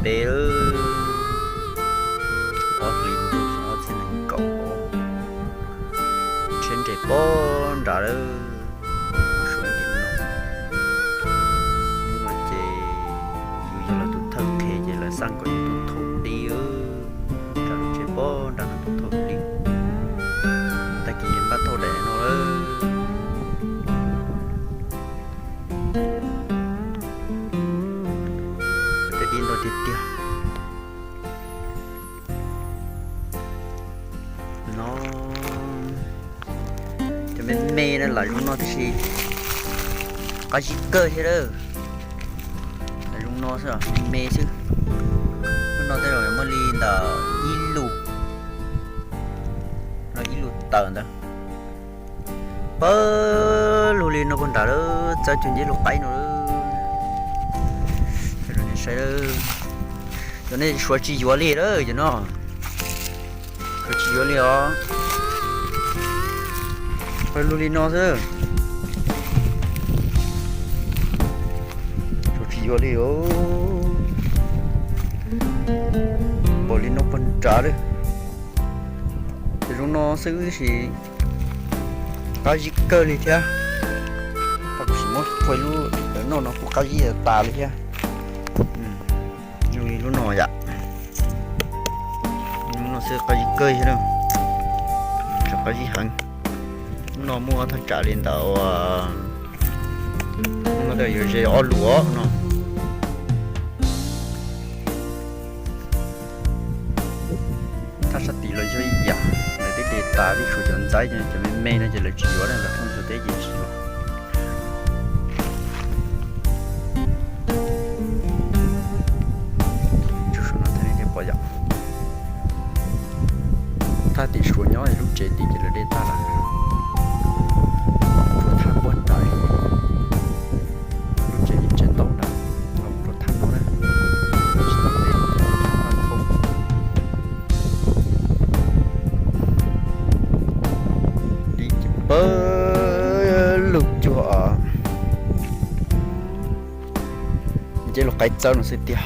Ntev lawm, ob hlis ntuj xyoo ob txhiab nees nkaum, tsheb nres pob nrad lawm, suav ntim no. Hnub no ces yus yog lawv tus thawj qhev ces lawv xaj kom yus tus thauj plig, nrad lub tsheb pob nrad no tus thauj plig. Tag kis npaj thauj daim no lawm. Tej dib ntau tiag tiag. No, cov me me no lam zoo no tib si, qab zib kawg thiab lawm. Lam zoo no xwb, me me xwb. Lub no tej zaum muaj li ntawm ib lus, no ib lus tawm ntawd. Pawg lug li no puag nrad lawm, txawb cuag ncej lub qaib no lawm. Saib, cov nej suav tsis yuav li lawm cov no. Suav tsis yuav li os. Pawg lug li no xwb. Suav tsis yuav li os. Npaum li no puag nrad lawm. Ces zoo no xwb tab sis qab zib kawg li thiab. Tau kuv sim muab txhua lub noj no kuj qab zib tas li thiab. Zoo li lub no yom. Lub no xwb qab zib kawg thiab, qab zib heev. Lub no muaj thaj tsam li ntawd, lub no yuav ze ob lus no. Thaj sab tid los yog ib yam, lawv twb de tas tib suav cov ntxaib, cov me me no ces lawv tsis yuav, lawv phooj ywg teb ces tsis yuav. Tsuas suav no thiaj li pom yom. Thaj tim suav nyob lub tsev tid ces lawv de tag lawm. Tshuav thaj puag nrad, lub tsev ib tsev ntaub nrad, los rau thaj no na. Tsis tau de, thaj thoob. Dib ces pawg lug cuag ncej lub qaib txawb no xwb tiag.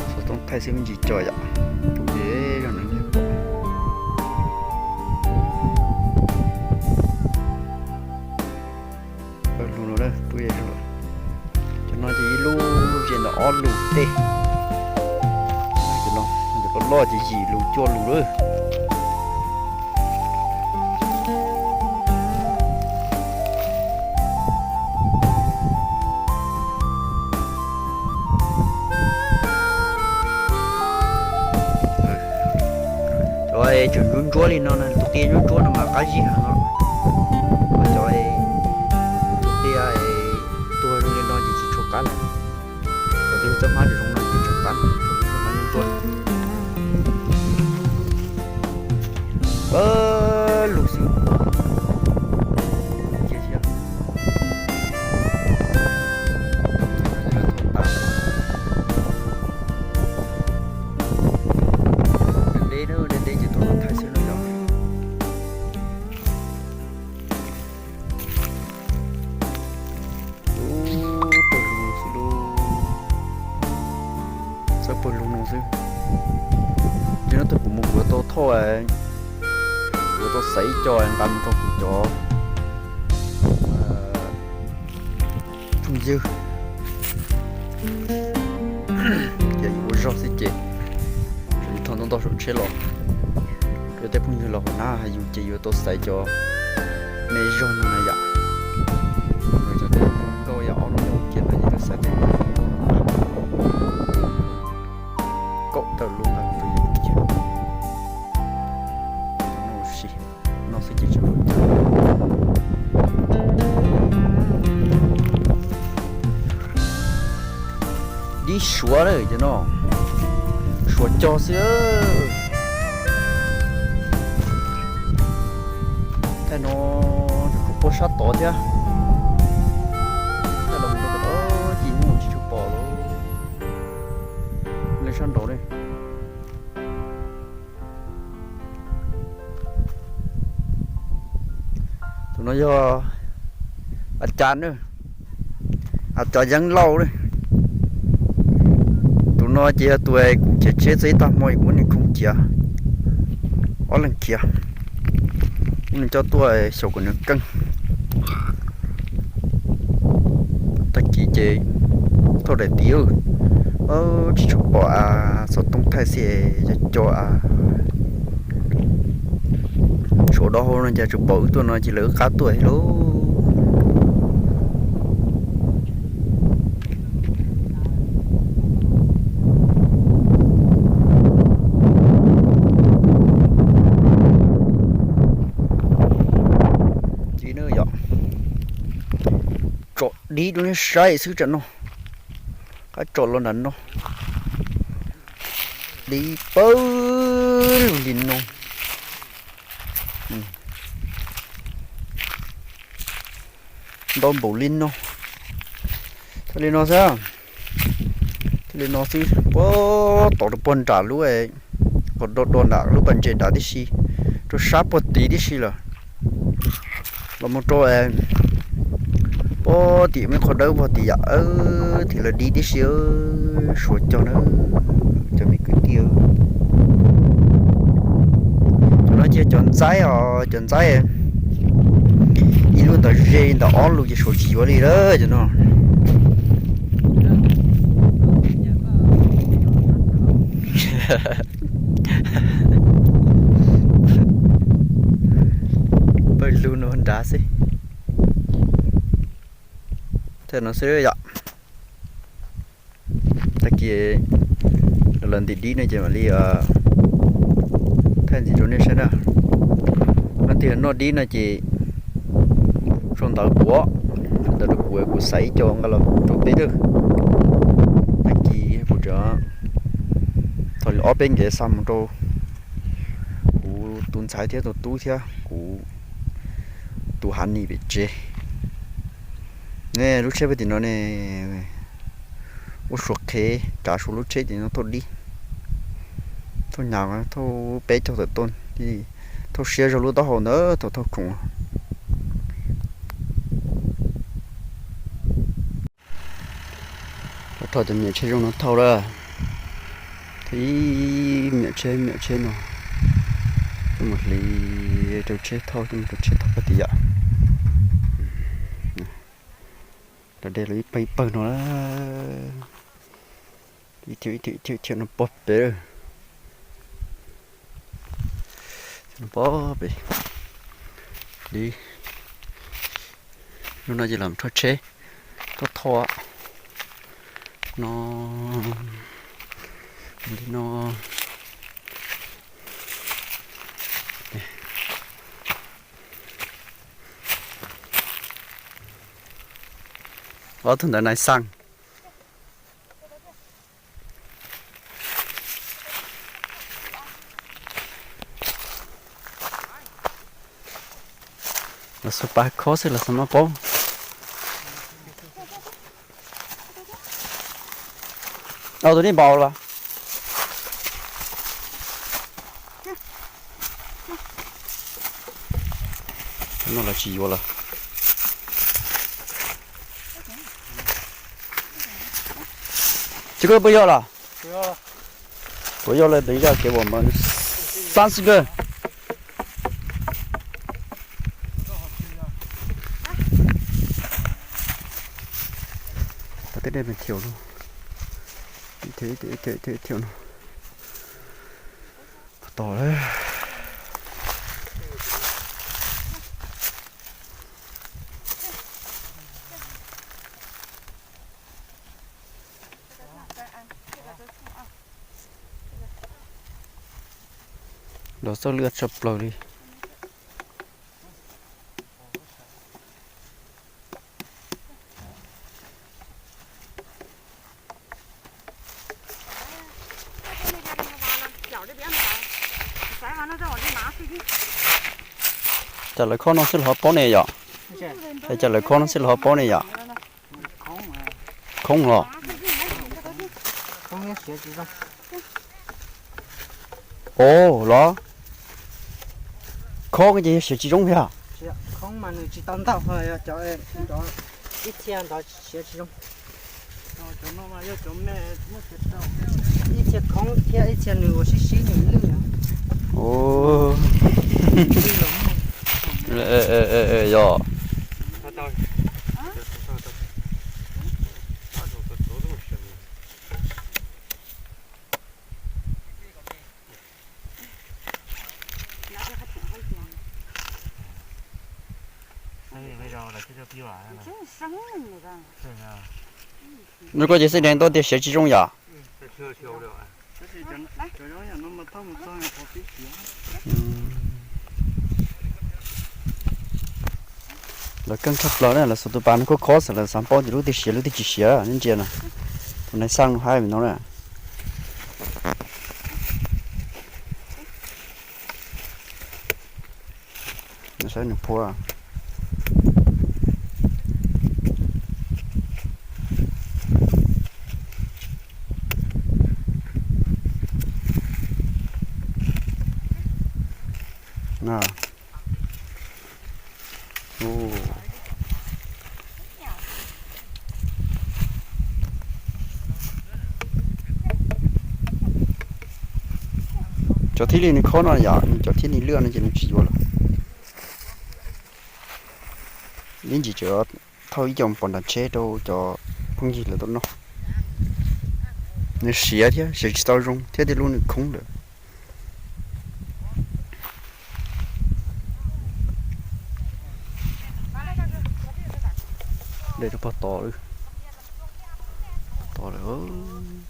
Xov tooj thaij xwb me ntsis tso yom, tus es zog neeg pom. Pawg lug no, cov no ces ib lub ze ntawm ob lus tej. Cov no, cov loj loj ces yim lus cuaj lus lawm. Cov tseem ntsuab ntsuab li no, tus qia ntsuab ntsuab no mas qab zib heev os. Cov tus qia tuag zoo li no ces tsis tshua qab lawm. Cov twg txawj hmab tseem zoo no ces tsis tshua qab, txawj hmab ntsuab ntsuab. Pawg lug xwb. Cia thiab. Deb deb, deb deb ces tuaj thaij xwb no yom. Ub, pawg lug xwb lauj. Txawb pawg lug no xwb. Ces no thaum kuv mus kuv yuav tau thauj, kuv yuav tau xaiv ib co nqa mus rau kuv cov phooj ywg, ces yus ua zog xwb ces yus thauj ntau ntau saum tsheb los, rau tej phooj ywg los hauv na yus ces yuav tau xaiv cov me zog no na yom. Cov nkauj yog ob lub nyuag kiag no ces tau xaiv tej kaum tawm lub nqa mus rau yus phooj ywg. No xwb ces tsis dib suav lawm cov no, suav cog xwb. Thaij no tsuas puag sab tod thiab. Thaij los mus rau tom no ces nyuj tsis tshua pom lawm. Leej sab nraud ne. Tus no yog A cas na, a cas Yeeb Lauj na. Tus no ces yog tus kuv khiav tsheb txog ib tag hmo kuv muab nws khoo khiav. Ob leeg khiav, muab nws coj tuaj xyaum kom nws keej. Tag kis ces thauj daim tiv, tsis tshua pom a, xov tooj thaij xwb, yog co a. Suav do hau no ces tsuas pom wb tuaj no ces lawv wb qab tuaj thiab lauj. Ci na yom, tsom dib rau nej saib xwb tsam no. Qab tsom los nram no, dib pawg lug li no, ntau npaum li no. Thiaj li no xwb, thiaj li no xwb, puag tom rau puag nram lub, qhov do do nram lub pas ntses nrad tib si, rau sab puag tid tib si lawm. Los mus rau puag tim me qhov dawb puag tid yam, tim lawv dib tib si. Suav cog na, cov me kwv tij. Cov no ces cov ntxaib os, cov ntxaib ib lub ntawm ze ntawm ob lus ces suav tsis yuav li lawm cov no. Pawg lug no nrad xwb. Thaj no xwb yom. Tag kis los ntim dib no ces mam li thaij ntxiv rau nej saib na. Leej twg noj dib no ces sau ntawv kuv, sau ntawv rau kuv, kuv xaiv ib co nqa los rau peb na. Tag kis kuv tso thaum li ob peb nkev xa mus rau kuv tus ntxhais thiab tus tub thiab kuv tus hav nis pem tsev. Ne lub tsheb puag tim no ne, ua suav qhev, tsav suav lub tsheb tim no thauj dib, thauj nyab, thauj peb caug tawm tuaj, thauj siab zog lub taub hau ntawd thaum thauj khoom. Rau thauj cov me nyuam tsheb zoo no thauj lawm. Thauj ib me nyuam tsheb, me nyuam tsheb no, coj mus hliv rau tsheb thauj, coj mus rau tsheb thauj pab tim yam. Cov dej los ib pawg ib pawg no, ib thiam ib thiam ib thiam no pob pem, no pob pem. Li lub no ces los thauj tsheb, thauj thauj no, li no. Ob tug ntawd nais xas. Los xav pab khob xwb los xav maj paub. Au, tus nej npaum los. No los tsis yuav lawm. Tsis koj puas yog los? Puas yog lawm, tus yog kev vom mas xab xwb kawg. Tau tej dej me thiaum no, ib thiaum ib thiaum ib thiaum no, tau lawm. Los txoj lwj tshaj plaws li. Cas lawv khob no xwb los ho paub ne yom? Cas lawv khob no xwb los ho paub ne yom? Khoob los? O los, khob ces yog siav tsis zoo thiab. Khoob mas nws tsis tau ntau, cov ib txhia ntawd siav tsis zoo. Ib txhia khoob thiab ib txhia nws ua sib sib nws lwj. Yog. Nws koj ces xeeb deev tau tias siav tsis zoo yom? Lawv keej tshaj plaws na, lawv xuas tus pas no khov khov xwb lawv xav paub tias lub twg siav lub twg tsis siav, nej ntsia na. Tus nais xaj no haib no na. Saib nws phua. Cov thiaj li nws khob no yom, nws cov thiaj li lwj no ces nws tsis yuav lawm. Ib ntsis tseem thauj ib co pos nram tsheb rau cov phooj ywg lawv tau noj. Nws siav thiab siav tsis tau zoo thiab tej lub nws khoob lawm. De rau pog tod, tod lawm.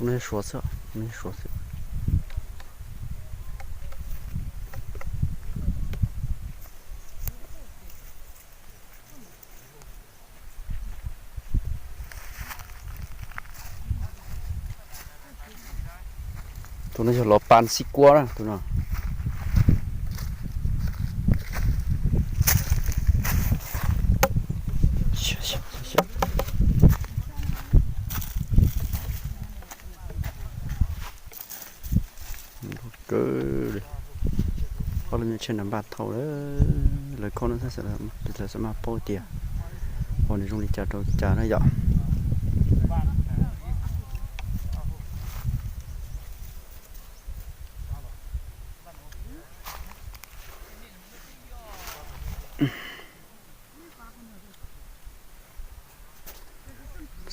Tus no suav xwb, tus no suav xwb. Tus no yog lov pas xib kuab na tus no. Kawg li, ob lub me tsheb nram npaj thauj lawm, lawv khob no xwb, lawv xav maj paub tias ua nws zoo li cas rau cas na yom.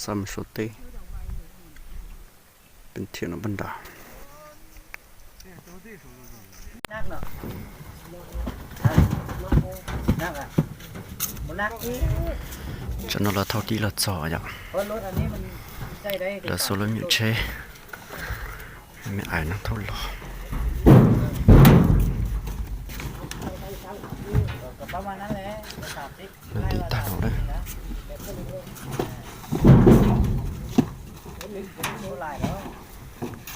Xab mus suav teb, pem thiam no pab nrad. Tsam no lawv thauj tib los txog yom, lawv xuas lub me tsheb, me ais no thauj los. Lawv ntim tag no lawm.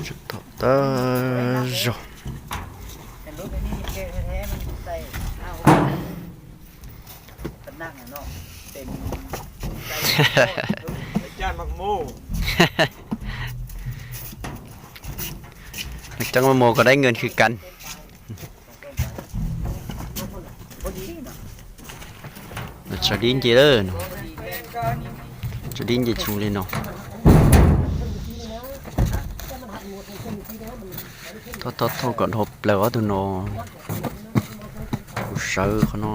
Tsis tom tag zog. Coj mus kom dai nkees khwv kan. Tsa dib nce lawm, tsa dib nce tsis zoo li no. Thauj thauj thauj kom dhau plaws ob tug no. Kuv sawv qhov no,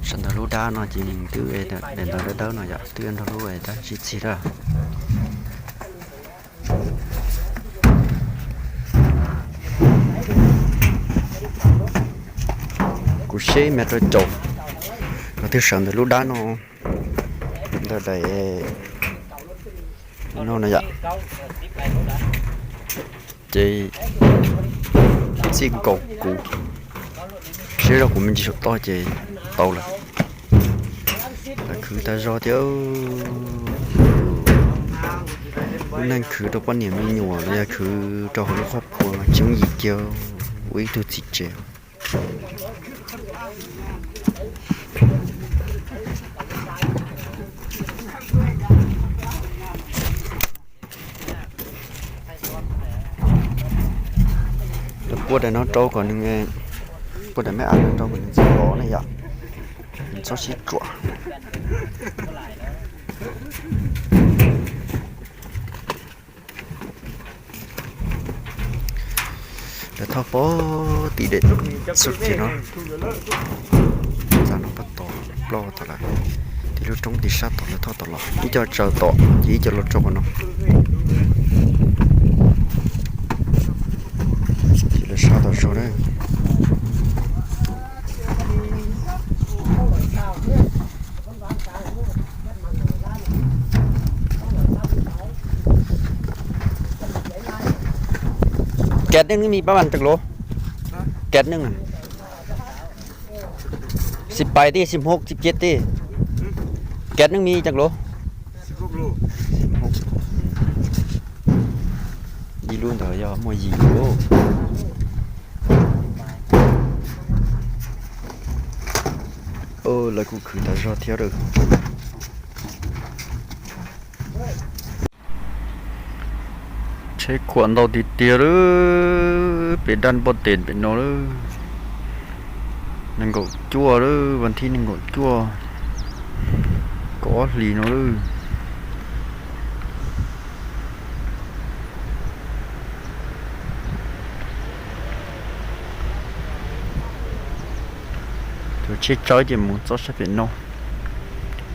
sawv ntawm lub dab no ces twb daim ntawv dawb dawb no yom, twb nrog lub dab sib txig lawm. Kuv seb me rau caum, qhov twg sawv ntawm lub dab no, ntawm daim no no yom. Ces txij nkaus kuv, seb zoj kuv me ntsis saum toj ces tau lawm. Lawv khwv tag zog thiab. Lub neej khwv rau poj niam me nyuam los yog khwv rau hauv lub qhov pua mas tsis yooj yim kiag ua ib tug txiv tsev. Puab daim no rau kom nws, puab daim me av no rau kom nws txhob lov ne yom. Nws txhob sib tsuam. Lawv thauj pog tim dej xub tim no, txav no pog tod, ploj tod lawm. Tim lub roob tim sab tod lawv thauj tod los, ib co tsaws tod ces ib co los rau qhov no. Ces lawv sab tod zog na. Kẹt neej nws mi pab mas cag lov. Kẹt neej, xib pais tib xib hmub xib ciab tib. Kẹt neej mi cag lov. Ib lub ntawd yog muaj yim lub. Lawv kuj khwv tas zog thiab lawm. Tsheb khuam ntau tiag tiag lawm, pem dab npoj tes pem no lawm. Nees nkaum cuaj lawm, vas thib nees nkaum cuaj, kaum ob hlis no lawm. Cov tsheb tsawb ces mus txog sab pem no,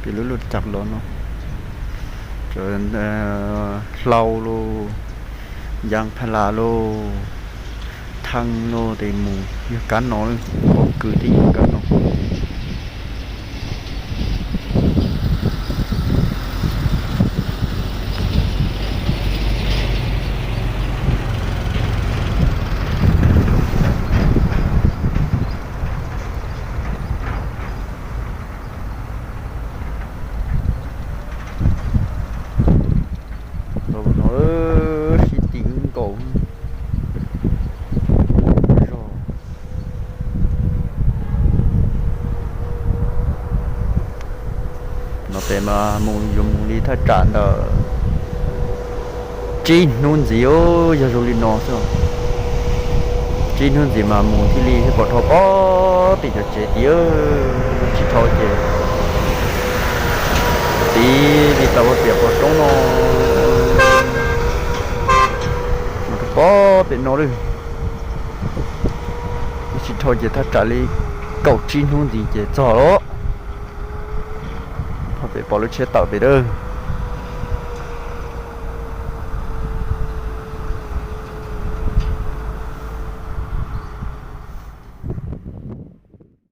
pem lub luaj cam los no, cov hlau los, yas phas las los, thee los ces mus yog kab no, pob kws thiab yog kab no. Los no sib tim nkaus zog. No pem mas mus yuav mus li thaj tsam ntawm tsib hnub ntxiv, yog zoo li no xwb. Tsib hnub ntxiv mas mus thiaj li pom dhau pog tim cov tsev tid. Tsis dhau ces tiv li tau ua tiam pog roob no. Mus rau pog pem no lawm. Tsis dhau ces thaj tsam li kaum tsib hnub ntxiv ces txog lawm. Pog pem pom lub tsheb tawm pem lawm.